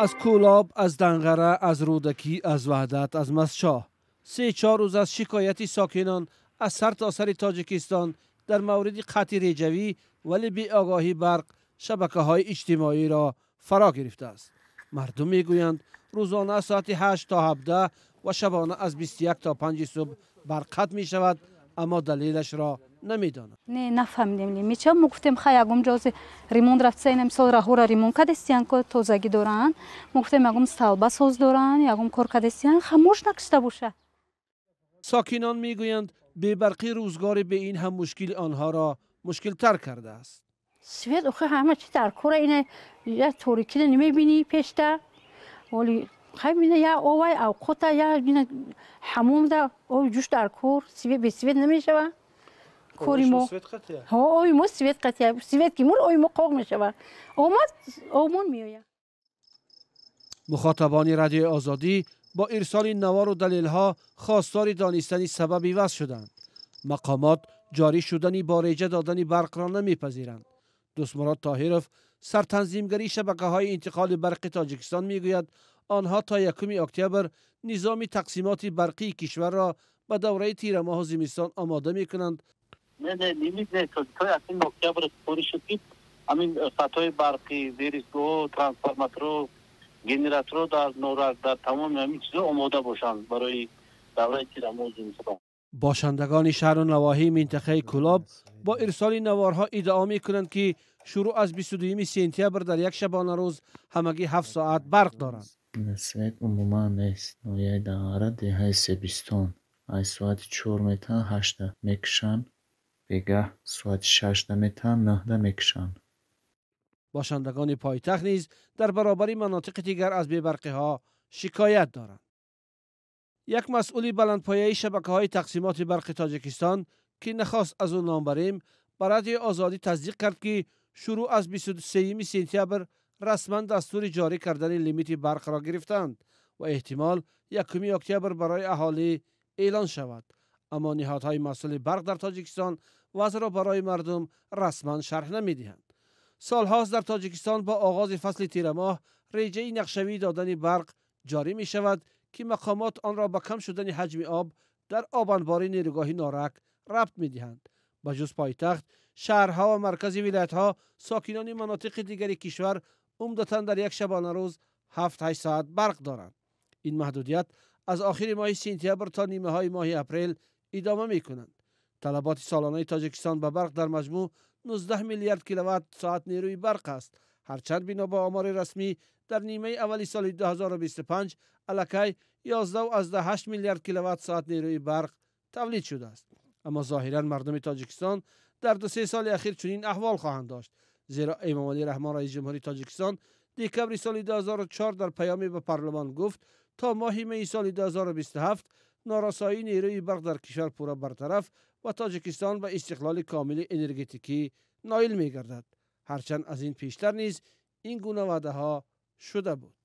Аз Кӯлоб, аз Данғара, аз Рӯдакӣ, аз Ваҳдат, аз Мастчоҳ. 3-4 рӯз аз шикояти сокинон аз сартосари Тоҷикистон дар мавриди қатъи реҷавӣ, вале беогоҳии барқ шабакаҳои иҷтимоиро фаро гирифтааст. Мардум мегӯянд, рӯзона аз соати 8 то 17 ва шабона аз 21 то 5 субҳ барқ қатъ мешавад, аммо далелашро намедонанд. Не, нафаҳмидем лимитша. Мо гуфтем, хай, ягон ҷози ремонт рафта, ина мисол раҳора ремонт кадестиян, ко тозагӣ доранд. Мо гуфтем, ягон столба соз доранд, ягон кор кадестиян, хамош накушта боша. Сокинон мегӯянд, бебарқӣ рӯзгори бе ин ҳам мушкили онҳоро мушкилтар кардааст. Свет охи ҳама чи дар кора. Ина я торикида намебинӣ пешта, оли хай бина, я овай авқота, я бина ҳамомда оби ҷӯш дар кор. Свет бе свет намешава кори мо. Оби мо свет қатия. Свет ки мур, оби мо қоқ мешава. Омад, обмон меояд. Мухотабони Радиои Озодӣ бо ирсоли навору далелҳо хостори донистани сабаби вазъ шуданд. Мақомот ҷорӣ шудани бо реҷа додани барқро намепазиранд. Дӯстмурод Тоҳиров, сартанзимгари шабакаҳои интиқоли барқи Тоҷикистон, мегӯяд, онҳо то 1 октябр низоми тақсимоти барқии кишварро ба давраи тирамоҳу зимистон омода мекунанд. Не, лимит не. То 1 октябр супориш шуд, ки ҳамин хатҳои барқӣ, зеристгоҳ, трансформаторо, генераторо дар Норак, дар тамоми ҳамин чизо омода бошанд барои давраи тирамоҳу зимистон. Бошандагони шаҳру навоҳии минтақаи Кӯлоб бо ирсоли наворҳо иддао мекунанд, ки шурӯъ аз 22 сентябр дар як шабонарӯз ҳамагӣ 7 соат барқ доранд. Свет умуман нест. Ноҳияи Данғара, деҳаи Себистон. Аз соати 4 метаҳанд, 8-да мекушанд, бегаҳ соати 6-да метаҳанд, 9-да мекушанд. Бошандагони пойтахт низ дар баробари манотиқи дигар аз бебарқиҳо шикоят доранд. Як масъули баландпояи шабакаҳои тақсимоти барқи Тоҷикистон, ки нахост аз ӯ ном барем, ба Радиои Озодӣ тасдиқ кард, ки шурӯъ аз 23 сентябр расман дастури ҷорӣ кардани лимити барқро гирифтанд ва эҳтимол 1 октябр барои аҳолӣ эълон шавад. Аммо ниҳодҳои масъули барқ дар Тоҷикистон вазъро барои мардум расман шарҳ намедиҳанд. Солҳост дар Тоҷикистон бо оғози фасли тирамоҳ реҷаи нақшавии додани барқ ҷорӣ мешавад, ки мақомот онро ба кам шудани ҳаҷми об дар обанбори нерӯгоҳи Норак рабт медиҳанд. Ба ҷуз пойтахт, шаҳрҳо ва маркази вилоятҳо, сокинони манотиқи дигари кишвар умдатан дар як шабонарӯз 7-8 соат барқ доранд. Ин маҳдудият аз охири моҳи сентябр то нимаҳои моҳи апрел идома мекунанд. Талаботи солонаи Тоҷикистон ба барқ дар маҷмӯъ 19 миллиард киловатт соат нерӯи барқ аст. Ҳарчанд бино ба омори расмӣ дар нимаи аввали соли 2025 аллакай 11,8 миллиард киловатт соат нерӯи барқ тавлид шудааст. Аммо зоҳиран мардуми Тоҷикистон дар 2-3 соли ахир чунин аҳвол хоҳанд дошт, зеро Эмомалӣ Раҳмон, раиси ҷумҳури Тоҷикистон, декабри соли 2004 дар паёме ба парлумон гуфт, то моҳи майи соли 2027 норасоии нерӯи барқ дар кишвар пурра бартараф ва Тоҷикистон ба истиқлоли комили энергетикӣ ноил мегардад. Ҳарчанд аз ин пештар низ ин гуна ваъдаҳо шуда буд.